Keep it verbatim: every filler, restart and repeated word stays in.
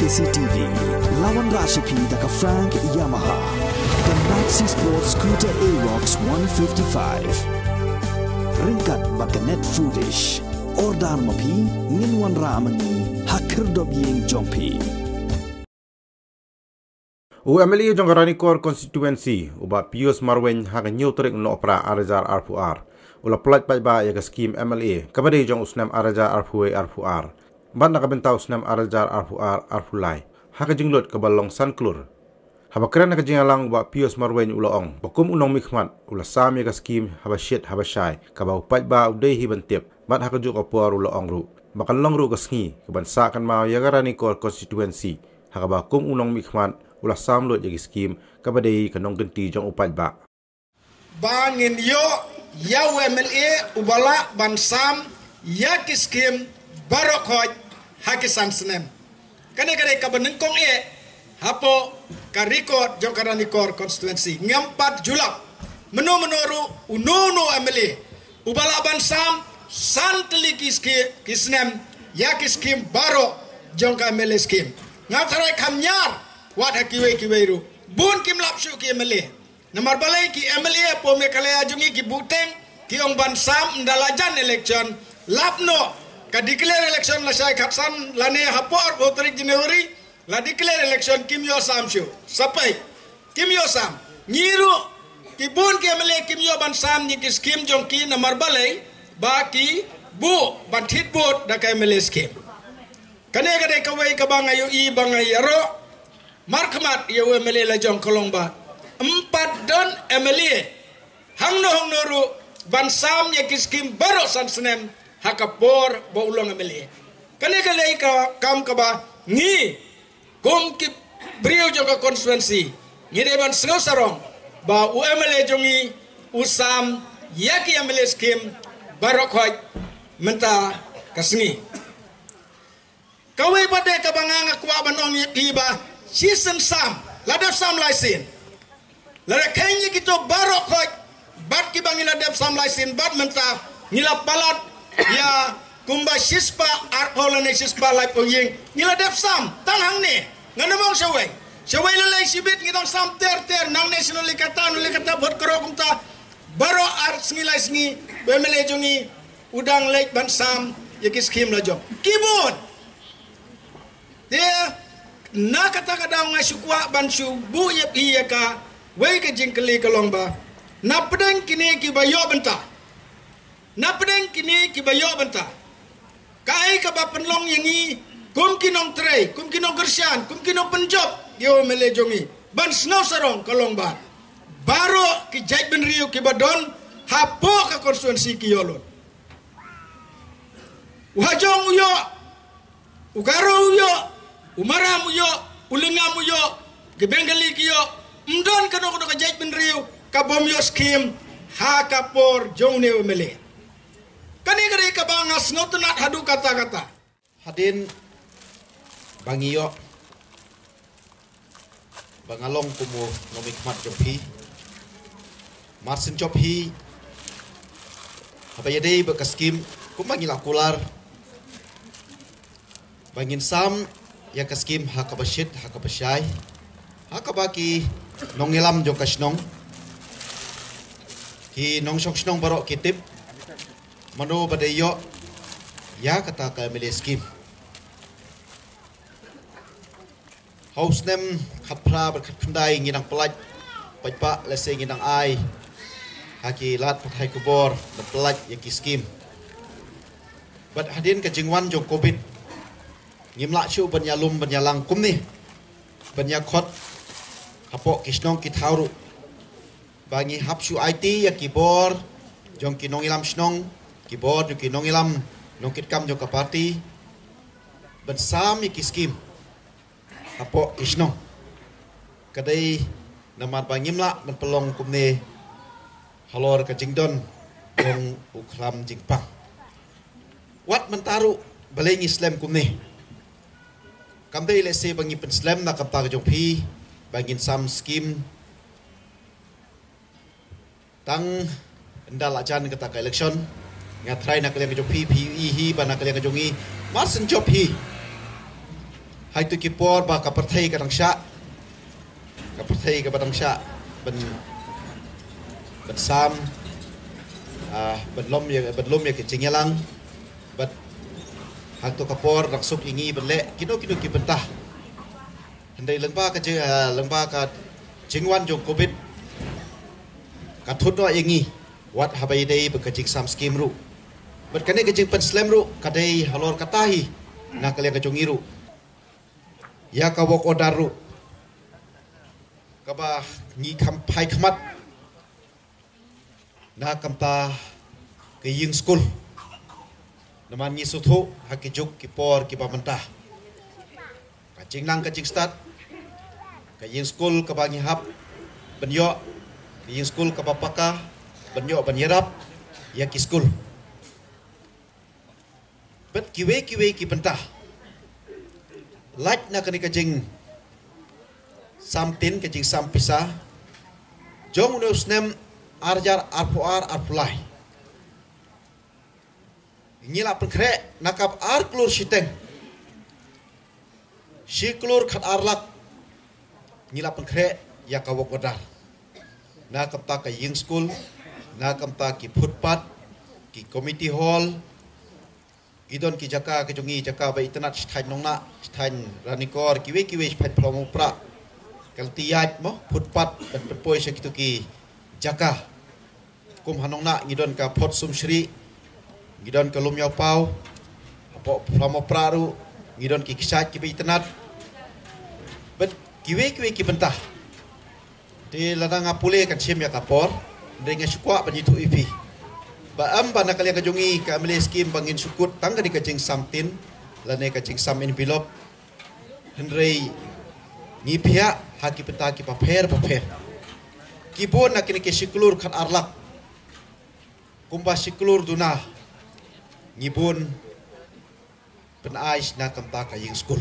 C T V. La wanrah sha phi da ka Frank Yamaha. Ka Maxi Sport Scooter Aerox one fifty-five. Ryngkat bad ka Net Foodish. Order ma phi, ngin wanrah ma ngi ha khyrdop ïing jong phi. U M L A jong ka Ranikor Constituency, u Bah Pius Marwein, ha ka hynñiew tarik u Nohprah ar hajar arphew ar, u la pynlait paidbah ïa ka skim M L A kaba dei jong u snem ar hajar arphew wei arphew ar bad na ka bynta u snem ar hajar arphew ar arphew lai ha ka jinglut kaba long san klur. Haba kren ha ka jingïalang, u Bah Pius Marwein u la ong ba kum u nongmihkhmat u la sam ïa ka skim haba shit haba shai, kaba u paidbah u dei hi ban tip. Bad ha kajuh ka por u la ong ruh ba kan long ruh ka sngi kaban sah kynmaw ïa ka Ranikor Constituency, ha kaba kum u nongmihkhmat u la sam lut ïa ki skim kaba dei ka nongkynti jong u paidbah. Ba ngin ïoh ïa u M L A uba lah ban sam ïa ki skim baroh khoit ha ki san snem. Kane ka dei kaba nyngkong eh hapoh ka record jong ka Ranikor Constituency. Ngam pat ju lap mynno mynno ruh, uno uno M L A uba lah ban sam san tylli ki ski-, ki snem ïa ki skim baroh jong ka M L A skim. Nga tharai kham ñiar wat ha kiwei kiwei ruh. Bun kim lap shuh ki M L A. Namar balei ki M L A hapoh Meghalaya jong ngi ki buhteng, ki ong ban sam ynda la jan election. Lap noh, ka declare election lashai khatsan lane hapoh arphew tarik January, la declare election, kim ïoh sam shuh. Sa peit, kim ïoh sam. Ngi ruh, ki bun ki M L A kim ïoh ban sam ïa ki skim jong ki, namar balei ba ki buh ban thied vote da ka M L A skim. Kane ka dei kawei kaba nga ïohi ba nga ïaroh markhmat ïa u M L A lajong, ka long ba ym pat don M L A hangno hangno ruh ban sam ïa ki skim baroh san snem ha ka por ba u long M L A. Kane ka dei ka kam kaba ngi kum ki briew jong ka constituency ngi dei ban sngew sarong ba u M L A jong ngi u sam ïa ki M L A skim baroh khoit mynta ka sngi. Kawei pat de kaba nga nga kwah ban ong ïa phi ba shisien sam, la dep sam lai sien. Lada kheiñ ïa kito baroh khoit bad kiba ngi la dep sam lai sien bad mynta ngi la palat ïa kumba shispah arphew lane shispah laiphew ïing, ngi la dep sam tang hangne. Ngan ym ong shawei, shawei lei lei shibit ngi dang sam ter ter, nangne sha nuli kata nuli kata, bad karo kumta. Baroh ar sngi lai sngi u M L A jong ngi u dang leit ban sam ïa ki skim lajong. Ki bun. Te na kata ka daw nga shu kwah ban shu buh ïa phi ïa kawei ka jingkylli, ka long ba na pdeng kine kiba ïoh bynta, na pdeng kine kiba ïoh bynta, kaei kaba pynlong ïa ngi kum ki nongtrei, kum ki nongkyrshan, kum ki nongpynjop ïa u M L A jong ngi ban sngew sarong, ka long ba baroh ki jaitbynriew kiba don hapoh ka constituency ki ïoh lut. U Hajong u ïoh, u Garo u ïoh, u Maram u ïoh, u Lyngngam u ïoh, ki Bengali ki ïoh. Ym don kano kano ka jaitbynriew ka bym ïoh skim ha ka por jong une u M L A. Kane ka dei kaba nga sngewtynnat haduh katta katta. Hadien ba ngi ïoh ba nga long kum u nongmihkhmat jong phi, mar shen jop hi haba ïadei bad ka skim, kumba ngi la kular ba ngin sam ïa ka skim ha kaba shit ha kaba shai, ha kaba ki nongïalam jong ka shnong, ki nongshong shnong baroh ki tip mano ba dei ïoh ïa kata ka M L A skim. Ha u snem khatphra bad khatkhyndai ngi dang pynlait paidbah, lehse ngi dang ai ha ki lad pathai khubor ban pynlait ïa ki skim. Bad hadien ka jingwan jong Covid, ngim lah shuh ban ïalum ban ïalang kumne, ban ïakhot hapoh ki shnong ki thaw ruh, ba ngi hap shu aiti ïa ki bor jong ki nongïalam shnong, ki bor jong ki nongïalam nongkitkam jong ka party ban sam ïa ki skim hapoh ki shnong. Ka dei namar ba ngim lah ban pynlong kumne halor ka jingdon jong u khlam jingpang. Wat mynta ruh balei ngi slem kumne? Kam dei lehse ba ngi pynslem na ka bynta ka jong phi ba ngin sam skim tang ynda la jan kata ka election. Nga tharai na ka liang ka jong phi, phi ïohi hi ba na ka liang ka jong ngi mar shen jop hi, Ha kito ki por ba ka pyrthei ka dang shah, ka pyrthei kaba dang shah ban, ban sam, ah, ban lum ïa, ban lum ïa ka jingïalang. Bad ha kito ka por dang suk ïa ngi ban leh kino kino ki bynta. Hynrei lyngba ka jing, ah, lyngba ka jingwan jong covid ka thut noh ïa ngi, wat haba ïadei bad ka jingsam skim ruh. Bad kane ka jingpynslem ruh ka dei halor kata hi na ka liang ka jong ngi ruh. Ïa ka work order ruh kaba ngi kham phai khmat na ka bynta ka ïing skul. Namar ngi sngewthuh ha ki juk ki por kiba mynta, ka jingnang ka jingstad, ka ïing skul kaba ngi hap ban ïoh, ka ïing skul kaba paka ban ïoh ban ïarap ïa ki skul. Bad kiwei kiwei ki bynta. Lait na kane ka jingsam tin, ka jingsam pisa jong une u snem ar hajar arphew ar arphew lai, ngi la pynkhreh na ka ar klur shiteng, shi klur khat ar lak. Ngi la pynkhreh ïa ka work order na ka bynta ka ïing skul, na ka bynta ki footpath, ki community hall. Ki don ki jaka ka jong ngi, jaka ba itynnad, shi thaiñ Nongnah, shi thaiñ Ranikor, kiwei kiwei, shi thaiñ Phlawmawprah. Ka lynti ïaid mo, footpath ban pynpoi sha kito ki jaka. Kum ha Nongnah ngi don ka Phot Sumsri, ngi don ka Lum Ïawpaw. Hapoh Phlawmawprah ruh ngi don ki kshaid kiba itynnad. Bad kiwei kiwei ki bynta. Te lada nga pule kan shim ïa ka por, hynrei nga shu kwah ban ïathuh ïa phi ba em ba na ka liang ka jong ngi ka M L A scheme ba ngin shu kut tang kane ka jingsam tin lane ka jingsam envelope. Hynrei ngi phiah ha ki bynta kiba pher bapher. Ki bun na kine ki shi klur khat ar lak, kumba shi klur duna ngi bun pynai na ka bynta ka ïing skul.